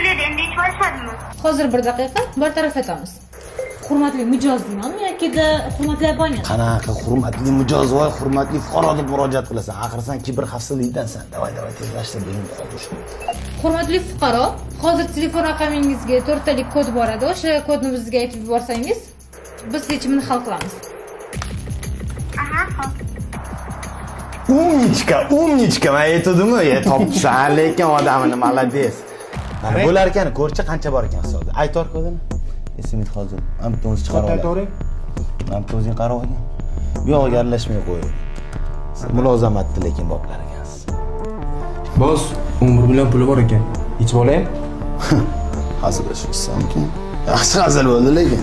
pul edi, endi yechib olishadimi? Hozir bir daqiqa, bartaraf etamiz. Hurmatli mijoz deymanmi yokida hurmatli abonent? Qanaqa hurmatli mijoz, voy, hurmatli fuqaro deb murojaat qilasan. Axir sen kiber xavfsizlikdansan. Давай, давай, tezlashtir, degan qoldi o'sha. Hurmatli fuqaro, hozir telefon raqamingizga to'rttalik kod boradi. O'sha kodni bizga aytib yuborsangiz, biz yechimini hal qilamiz. Aha, hop. Умничка, умничка, man aytdimmi? E, topibsan, lekin odamini, молодец. Mana bo'lar ekan, ko'rchi, qancha bor ekan hisobda. Aytor kodini. Esimga hozir. Mana bitta o'zi chiqarib oladi. Aytavering. Mana bitta o'zing qarab olgin. Bu yog'iga aralashmay qo'y. Siz mulozamatni lekin boplar ekansiz. Boss, 11 million puli bor ekan. Yechib olaymi? Hazillashibsanmikin? Yaxshi hazil bo'ldi lekin.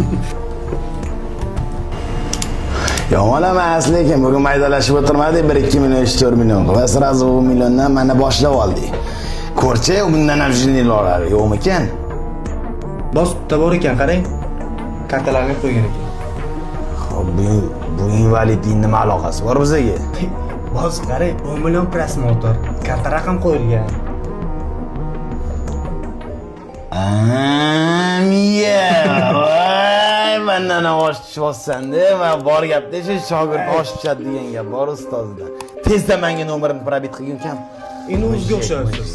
Yomon emas, lekin bugun maydalashib o'tirmadik, 1 2 million, 3 4 million qilib. Сразу 10 milliondan mana boshlab oldik. Ko'rchi, bundan ham jiniylorlar yo'qmikan? Boss, bitta bor ekan, qarang. Kartalarni qo'ygan ekan. Xo'p, bu invalidning nima aloqasi bor bizaga? Boss, qarang, 10 million просмотр. Karta raqam qo'yilgan. Amiya, voy, mandan ham osh tushyapsan-da. Man bor gapda shu shogird osh tushadi degan gap bor ustozidan. Tezda menga nomerini пробить qilgin, ukam. Endi o'ziga o'xshayapsiz.